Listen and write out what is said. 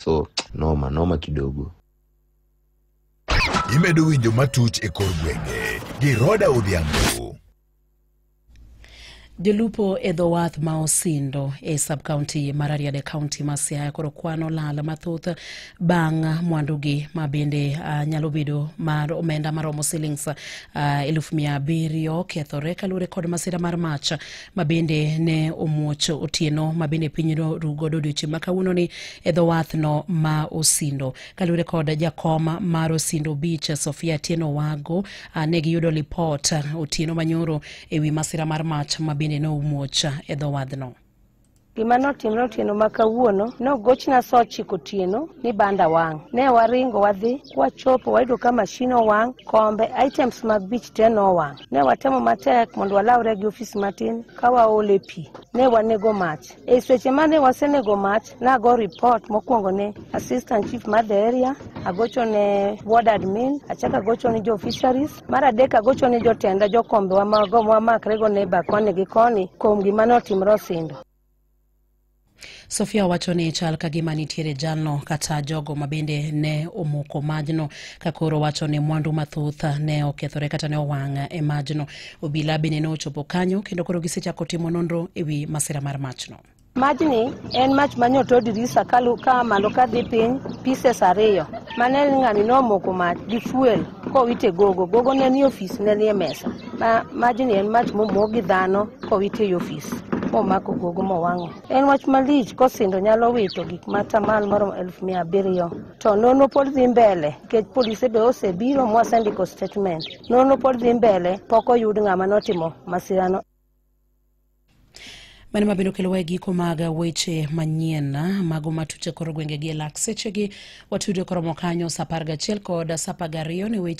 So noma noma kidogo. Imedo winjo matuch e kor gwenge gi Roda Odhiambo. Jolupo e dho wath ma Osindo e sub-county mar Rarieda e kaunti ma Siaya koro kwano lal mathoth bang' mwandugi ma bende nyalo bedo mar omenda maromo silings 700,000 kethore kaluwore kod masira mar mach ma bende ne omuoch otieno ma bende piny rugodo odiochieng' ma kawuononi e dho wath no ma Osindo. Kaluwore kod jakom mar Osindo Beach Sofia Atieno Wago, ne giyudo lipot otieno manyoro e wi masira mar mach ma bende ne omuoch e dho wadhno. Gima notimre otieno ma kawuono, nogochna sa 9 otieno ni banda wang'. Ne waringo wadhi, kwachopo wayudo ka mashin owang', kombe, items mag beach te nowang'. Ne watemo matek mondo walawre gi ofis matin ka waole pi. Ne wanego mach. E seche mane wasenego mach, nago report mokwongo ne assistant chief mar the area, agocho ne ward admin, achako agocho ne jo fisheries, mar adek agocho ne jotenda jokombe wa mago wamakre go neighbor koni gi koni kuom gima notimre Osindo. Sofia wacho ni chal ka gima nitiere jalno kata jogo ma bende ne omoko majno, ka koro wacho ni mwandu mathoth ne okethore kata ne owang' e majno. Obila bende ne ochopo kanyo kendo koro gisechako timo nonro e wi masira mar machno. Majni en mach manyoto dirisa ka malo kadhi piny pieces 2. Mane ng'ani nomoko mach gi fuel kowite gogo. Gogo ne ni ofis, ne ni e mesa. Majni en mach momok gi dhano kowite e ofis. Momako gogo mowang'o. En wach malich kosindo nyalo wito gik matamal moromo 700,000. To nonro pod dhi mbele nikech polise be osebiro mwasendiko statement. Nonro pod dhi mbele, pok oyud ng'ama notimo masirano. Mano mabiro kelowa e giko mag weche manyien mago matuche kor gwenge gi e lak sechegi. Watudo koromo kanyo sa 11 kod sa 12 ne weche.